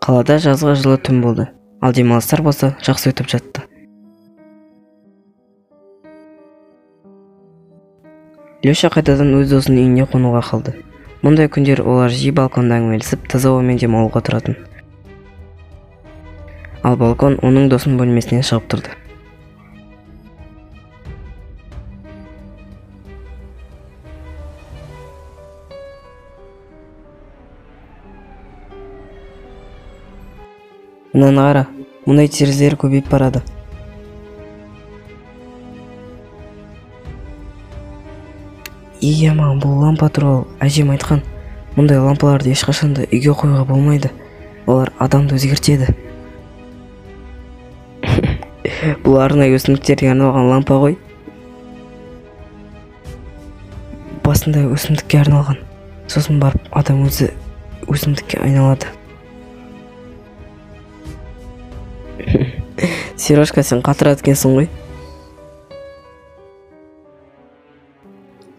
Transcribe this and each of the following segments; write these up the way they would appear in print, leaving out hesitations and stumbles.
Қалада жазғы жылы түн болды, ал демалыстар болса жақсы өтіп жатты. Леша қайтадан өз досының үйіне қонуға қалды. Мұндай күндер олар жиі балконда әңгімелесіп, таза ауамен демалуға тұратын. Ал балкон оның досының бөлмесінен шығып тұрды. Мынаны қара, мұндай терезелер көбейіп барады. Иә, маған бұл лампа туралы әжем айтқан. Мұндай лампаларды ешқашан да үйге қоюға болмайды. Олар адамды өзгертеді. Бұл арнайы өсімдіктерге арналған лампа ғой. Басында өсімдікке арналған. Сосын барып адам өзі өсімдікке айналады. Сережка, сен қатырады екенсің ғой.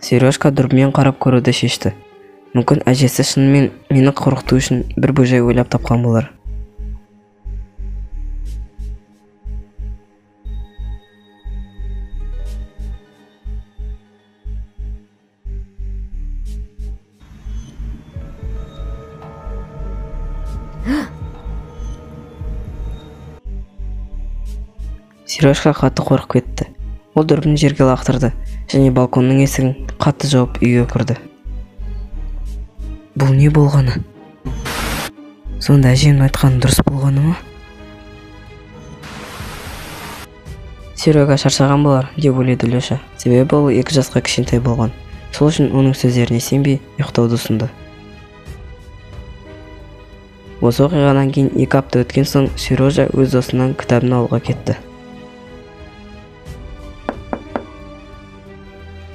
Сережка дүрбімен қарап көруді шешті. Мүмкін әжесі шынымен мені қорқыту үшін бір бөжай ойлап тапқан болар. Сережка қатты қорқып кетті. Ол дүрбіні жерге лақтырды және балконның есігін қатты жауып үйге кірді. Бұл не болғаны? Сонда әжемнің айтқаны дұрыс болғаны ма? Серега шаршаған болар, деп ойлады Леша. Себебі ол 2 жасқа кішкентай болған. Сол үшін оның сөздеріне сенбей ұйықтауды ұсынды. Осы оқиғадан кейін 2 апта өткен соң Сережа өз досынан кітабын алуға кетті.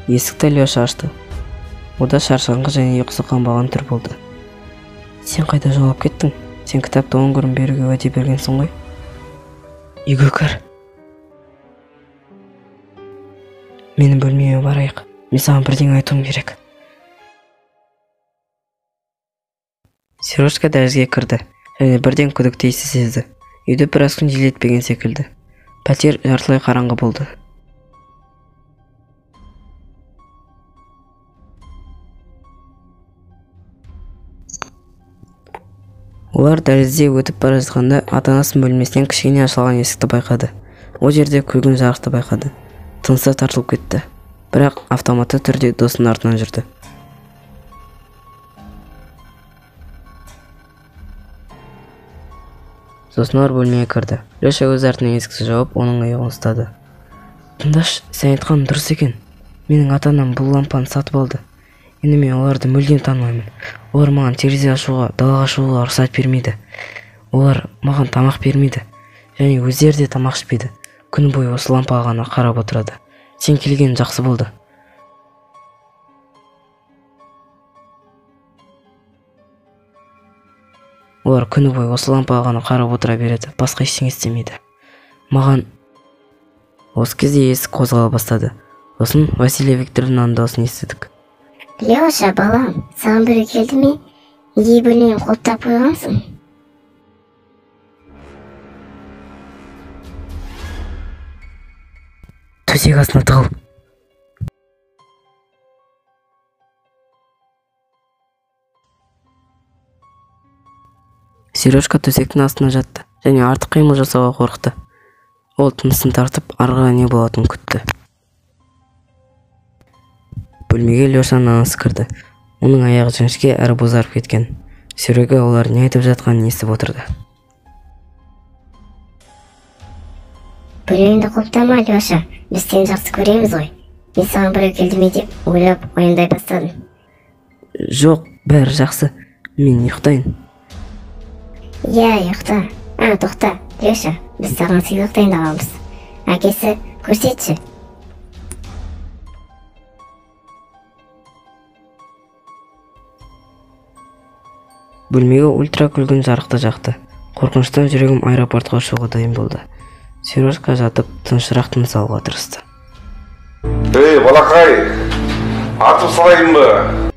Есікті Леша ашты. Ода шаршаңқы және ұйқысы қанбаған түр болды. Сен қайда жоғалып кеттің? Сен кітапты 10 күн беруге уәде бергенсің ғой. Үйге кір. Менің бөлмеме барайық. Мен саған бірдеңе айтуым керек. Сережка дәлізге кірді және бірден күдікті иісті сезді. Үйді біраз күн желдетпеген секілді. Пәтер жартылай қараңғы болды. Олар дәлізде өтіп бара жатқанда ата-анасының бөлмесінен кішкене ашылған есікті байқады. Ол жерде күлгін жарықты байқады. Тынысы тартылып кетті. Бірақ автоматты түрде досының артынан жүрді. Сосын олар бөлмеге кірді. Леша өз артынан есікті жауып, оның иығын ұстады. Тыңдашы, сен айтқаның дұрыс екен. Менің ата-анам бұл лампаны сатып алды. Енді мен оларды мүлдем танымаймын. Олар маған терезе ашуға, далаға шығуға рұқсат бермейді. Олар маған тамақ бермейді. Және өздері де тамақ ішпейді. Күні бойы осы лампаға ғана қарап отырады. Сен келгенің жақсы болды. Олар күні бойы осы лампаға ғана қарап отыра береді. Басқа ештеңе істемейді. Маған осы кезде есік қозғала бастады. Сосын Василия Викторовнаның дауысын естідік. Леша, балам, саған біреу келді ме? Неге бөлмені құлыптап қойғансың? Төсек астына тығыл. Сережка төсектің астына жатты және артық қимыл жасауға қорықты. Ол тынысын тартып, ары қарай не болатынын күтті. Бөлмеге Лешаның анасы кірді. Оның аяғы жіңішке әрі бозарып кеткен. Серега олар не айтып жатқанын естіп отырды. Бөлмеңді құлыптама, Леша. Біз сені жақсы көреміз ғой. Мен саған біреу келді ме деп ойлап уайымдай бастадым. Жоқ, бәрі жақсы. Мен ұйықтайын. Иә, ұйықта. А, тоқта, Леша, біз саған сыйлық дайындағанбыз. Әкесі, көрсетші. Бөлмеге ультра күлгін жарықты жақты. Қорқыныштан жүрегім аэропортқа ұшуға дайын болды. Сережка жатып, тынышырақ тыныс алуға тырысты. Ей, балақай, атып салайын ба?